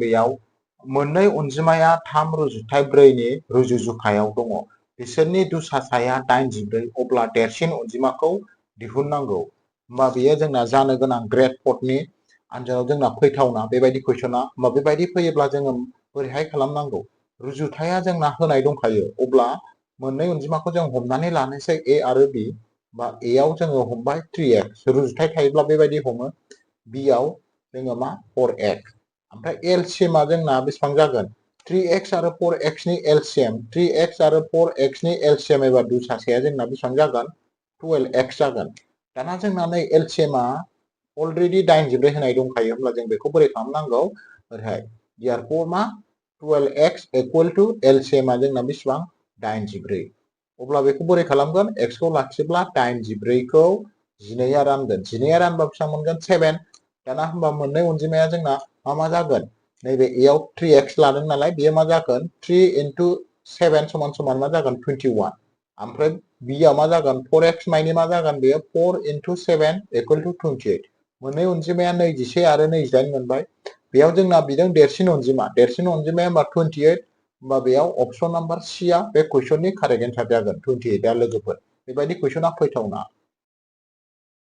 बेयाव मोननै अनजिमाया 3 रुजुथाय 4 नि रुजुजुखायाव दङ बिसोरनि दुसासाया 84 अब्ला देरसिन अनजिमाखौ दिहुननांगौ होमबा बेयो जोंना जानो गोनां ग्रेड 4 नि आनजादाव जोंना फैथावना बेबायदि कुइसना होमबा बेबायदि फैयोब्ला जोङो बोरैहाय खालामनांगौ रुजुथाया जोंना होनाय दंखायो अब्ला मोननै अनजिमाखौ जों हमनानै लानोसै a आरो b बा a आव जोङो हमबाय 3x रुजुथाय थायोब्ला बेबायदि हमो b आव जोङो मा 4x ओमफ्राय LCM आ जोंना बेसेबां जागोन 3x आरो 4x नि LCM 3x आरो 4x नि LCM एबा दुसासाया जोंना बेसेबां जागोन 12x जागोन दाना जोंना नै LCM आ अलरेडि 84 होनाय दंखायो होमब्ला जों बेखौ बोरै खालामनांगौ ओरैहाय therefore मा 12x equal to LCM आ जोंना बेसेबां 84 अब्ला बेखौ बोरै खालामगोन x खौ लाखिब्ला 84 खौ 12 आ रानगोन 12 आ रानबा बेसेबां मोनगोन 7 दाना होमबा मोननै अनजिमाया जोंना मा जागोन नैबे a आव 3x लादों नालाय बेयो मा जागोन 3 into 7 समान समान मा जागोन 21 ओमफ्राय b आ मा जागोन 4x माइनि मा जागोन बेयो 4 into 7 equal to 28 मोननै अनजिमाया 21 आरो 28 मोनबाय बेयाव जोंना बिदों देरसिन अनजिमाया होमबा 28 होमबा बेयाव अपसन नाम्बार C आ बे कुइसननि कारेक्ट एन्सार जागोन 28 आ लोगोफोर बेबायदि कुइसना फैथावना